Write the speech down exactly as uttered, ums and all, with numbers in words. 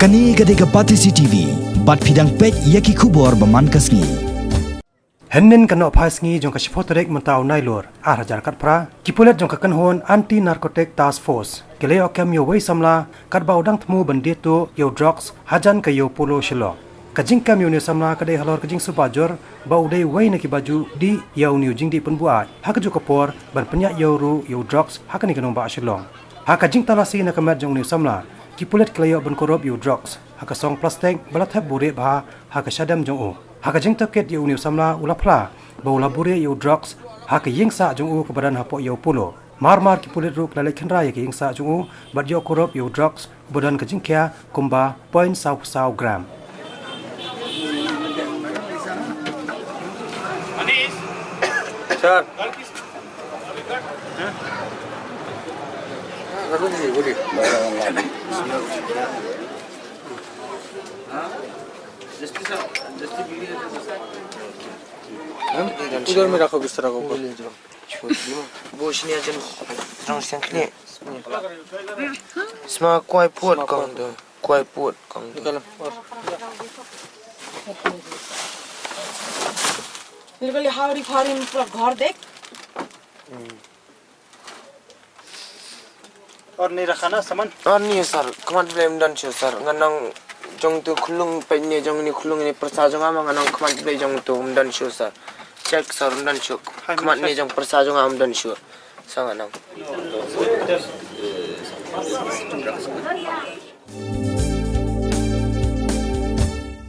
Kane ka dei ka Batesi T V, bad phi dang peit ïa ki khubor ba man ka sngi. Hynnin ka nohphai sngi jong ka shiphew tarik mynta u Nailur, ar hajar khatphra, ki pulit jong ka kynhun Anti Narcotic Task Force ki la ïoh kem ïa uwei u samla katba u dang thmu ban die tuh ïa u drugs hajan ka Ïew Polo Shillong. Ka jingkem ïa une u samla ka dei halor ka jingsuba jur ba u dei uwei na kiba ju dih ïa une u jingdih pynbuaid ha kajuh ka por ban pynïaid ïew ruh ïa u drugs ha kane ka nongbah Shillong. Ha ka jingtalasi na ka met jong une u samla, ki pulit ki la ïoh ban kurup ïa u drugs ha ka song plastik ba la thep buhrieh bha ha ka shadem jong u. Ha ka jingtohkit ïa une u samla u la phla ba u la buhrieh ïa u drugs ha ka ïing sah jong u kaba don hapoh Ïew Polo. Mar mar ki pulit ruh ki la leit khynra ïa ka ïing sah jong u bad ïoh kurup ïa u drugs uba don ka jingkhia kumba point saw saw gram. Sir. उधर में रखो, बिस्तर रखो ऊपर। वो उसने आज रंग संखले। स्मा कोई पोट कौन दो? कोई पोट कौन दो? निकालो। और निकल, हावड़ी फारी में पूरा घर देख। और नहीं रखा ना सामान? Ar ni sir, khmat Blei ym don shuh sir, nga nang jong tu khulung peit ne jong ni khulung ni pyrsa jong nga ma nga nang khmat Blei jong tu ym don shuh sir. Check sir ym don shuh. Khmat ni jong pyrsa jong nga ym don shuh. Sa nga nang.